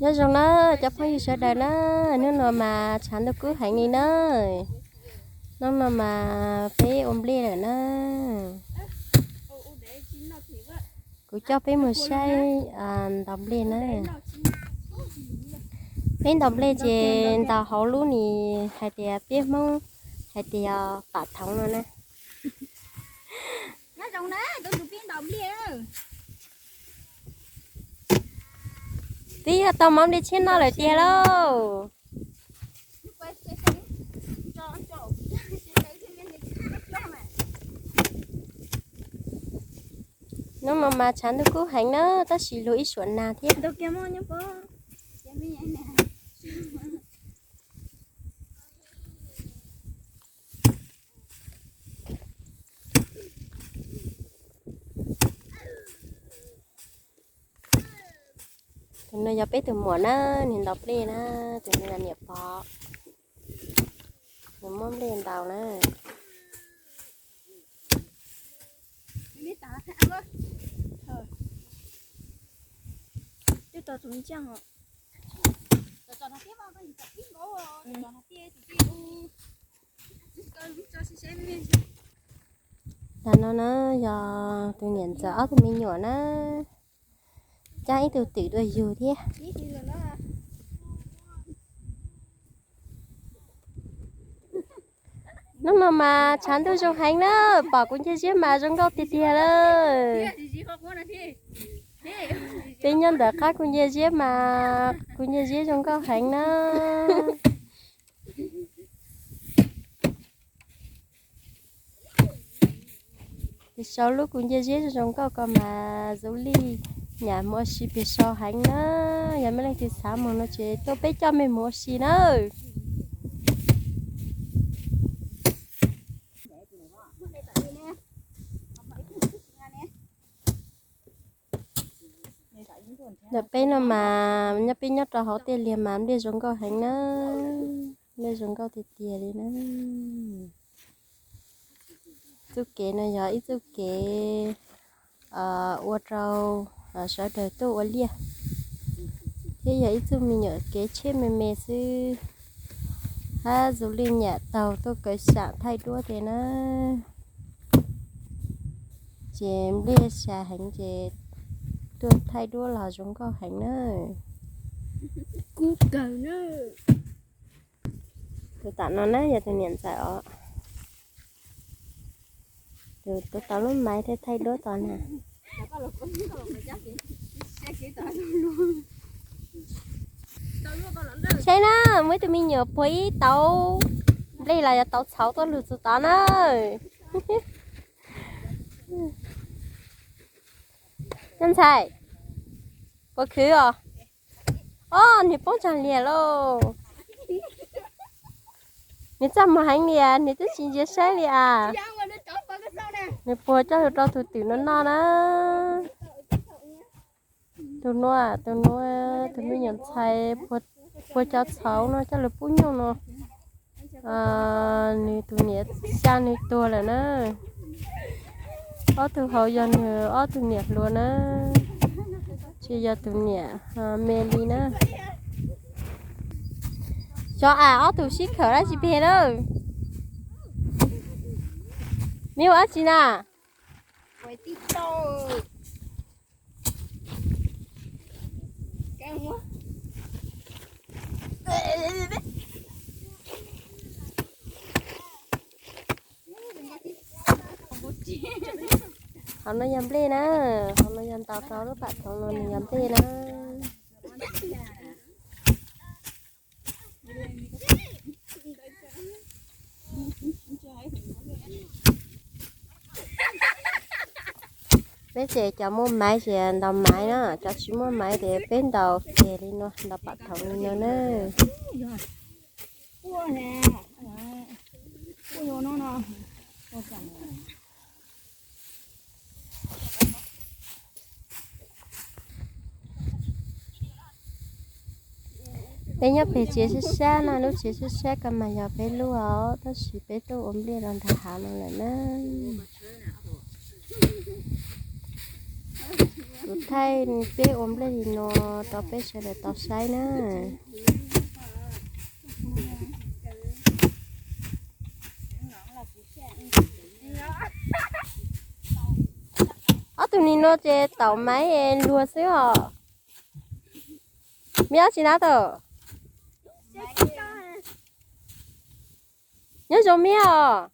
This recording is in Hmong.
Nyob zoo na cov phooj ywg sawv daws na, hnub no mas tshav ntuj kub heev li na. Hnub no mas peb ua nplej lawm na. Kuv coj peb mus saib ntaus nplej na. Peb ntaus nplej ces ntaus hauv lub ni hais tias peb Hmoob hais tias pam thoov no na. Twb yog tau mov nplej tshiab noj lawm tiag lauj. Hnub no mas tshav ntuj kub heev na, tab sis luag ib suam nag thiab. Tus no yog peb tus muam na, nws ntaus nplej na, tus no yog niam pog, nws muab nplej ntaus na. Ntawm no na yog tus niam ntxawm ob tug me nyuam na, coj ib tug twm dua yug thiab. Hnub no mas tshav ntuj zoo heev na, pom kuv ncej ziab mas zoo nkauj tiag tiag lawm. Peb nyob ntawm qab kuv ncej ziab mas kuv ncej ziab zoo nkauj heev na. Pem saum lub kuv ncej ziab zoo zoo nkauj ko mas Zuv Lij nyam mus ua si pem saum heev na. Yog mej leej twg xav mus no ces tuaj peb coj mej mus ua si na. Ntawm peb no mas nyob peb nyob rau hauv tej liaj mas nplej zoo nkauj heev na. Nplej zoo nkauj tiag tiag li na. Txuj kev no yog ib txuj kev ua rau sawv daws tuaj ua liaj, thiab yog ib txuj me nyuam kev tsheb me me xwb. Hab Zuv Lij nyam taug tuaj kaw sam thaij duab tiag na. Ces nplej sa heev ces tuaj thaij duab los zoo nkauj heev na. Tus tom no na yog tus niam ntxawm os. Tus tau lub maiv thiab thaij duab tos na. Saib na, muaj ib tug me nyuam puag ib tauv nplej los yog tauv txhauv tuaj lug txug tod na. Nyab ntxhais, puas khwv os? Ob, nws poob tsag liag lauj. Nws txaj muag heev li as, nws twb tsis ntsia saib li as. Nws puag coj lug rau tus twm no noj na. Tus nuav, tus nuav, tus me nyuam ntxhais puag cov txhauv no coj lug pub nyuj no. Nws tus niam xyaa nws tuag lawm na. Ob tug hauv yog nws ob tug niam hluas na, tsis yog tus niam me li na. Xyov as ob tug sib khawm dab tsi pem na. Meb ua dab tsi na? Hauv no yog nplej na, hauv no yog ntaus rau lub pam thoov no nws yog nplej na. Peb ces cov muaj maiv ces ntaus maiv na, cov tsis muaj maiv ces peb ntaus ces li no, ntaus pam thoov li no na. Peb nyob pem tsev sab sab na, lub tsev sab sab ko mas yog peb lub os, tab sis peb tuaj ua nplej rau nram hav no lawm na. Kuv thaij peb ua nplej li no rau peb sawv daws tau saib na. Ob tug nim no ces taum maiv luag xwb os. Miab tsis nab tau. Nyob zoo miab os.